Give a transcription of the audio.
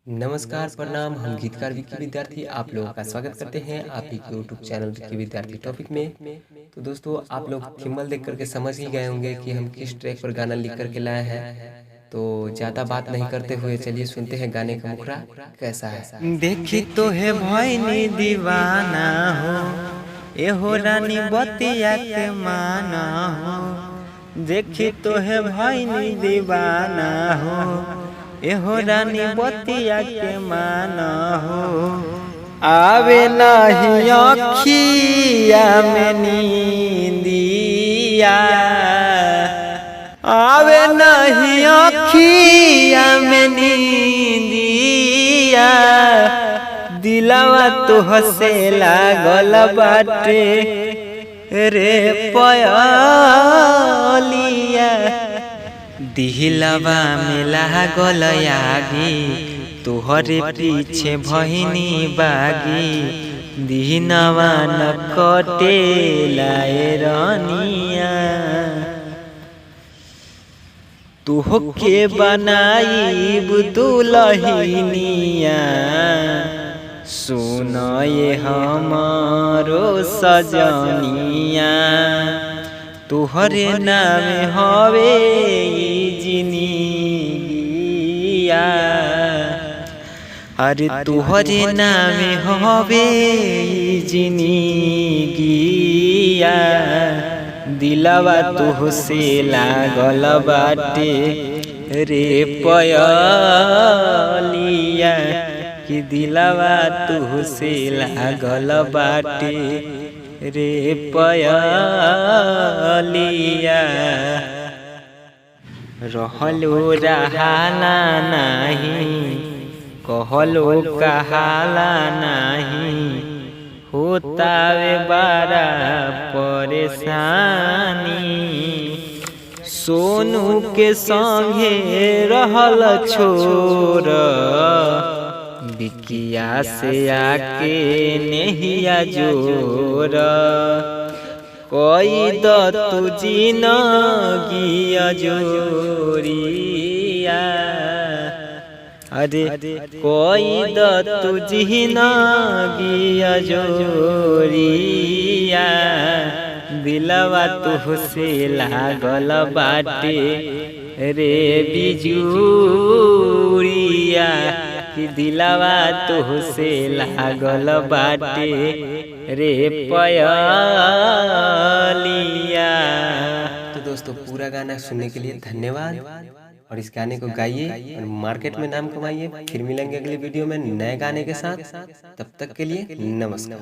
नमस्कार, प्रणाम। हम गीतकार विक्की विद्यार्थी आप लोगों का स्वागत करते हैं आप ही के यूट्यूब चैनल विक्की विद्यार्थी टॉपिक में। तो दोस्तों, आप लोग थिम्बल देख करके समझ ही गए होंगे कि हम किस ट्रैक पर गाना लिख करके लाए हैं। तो ज़्यादा बात नहीं करते हुए चलिए सुनते हैं गाने का मुखड़ा कैसा है। देखी तो है भैनी दीवाना हो, एहो रानी बतिया के माना हो। देखी तो है भैनी दीवाना हो, एहो रानी बतिया के माना हो। आवे नहीं अखिया में नींदिया, आवे नहीं अखिया में नींदिया। दिलवा तो हसे लागल बाटे रे पयलिया। दिलवा में लागल आगी, तोहरे पीछे भहिनी बागी। दिनवा न कटे लाए रनिया, तुहके बनाईब दुलहिनिया। सुनये हमारो सजनिया, तुहरे नाम हवे ई जिनिया। अरे तुहरे नाम हवे ई जिनिगिया। दिलवा तुहसे लागल बाटे रे पयलिया, कि दिलवा तुहसे लागल बाटे रे पयलिया। रहलो रहाला नाही, कहलो कहाला नाही, होतावे बड़ा परेशानी। सोनू के संगे रहल छोर, बिकिया से आके नहिया जोर। कोई द तू जिनगी जोरिया, अरे कोई द तू जिनगी जोरिया। दिलवा तुहसे लागल बाटे रे बिजूरिया, कि दिलवा तुहसे लागल बाटे रे पयलिया। तो दोस्तों, पूरा गाना सुनने के लिए धन्यवाद और इस गाने को गाइए और मार्केट में नाम कमाइए। फिर मिलेंगे अगली वीडियो में नए गाने के साथ। तब तक के लिए नमस्कार।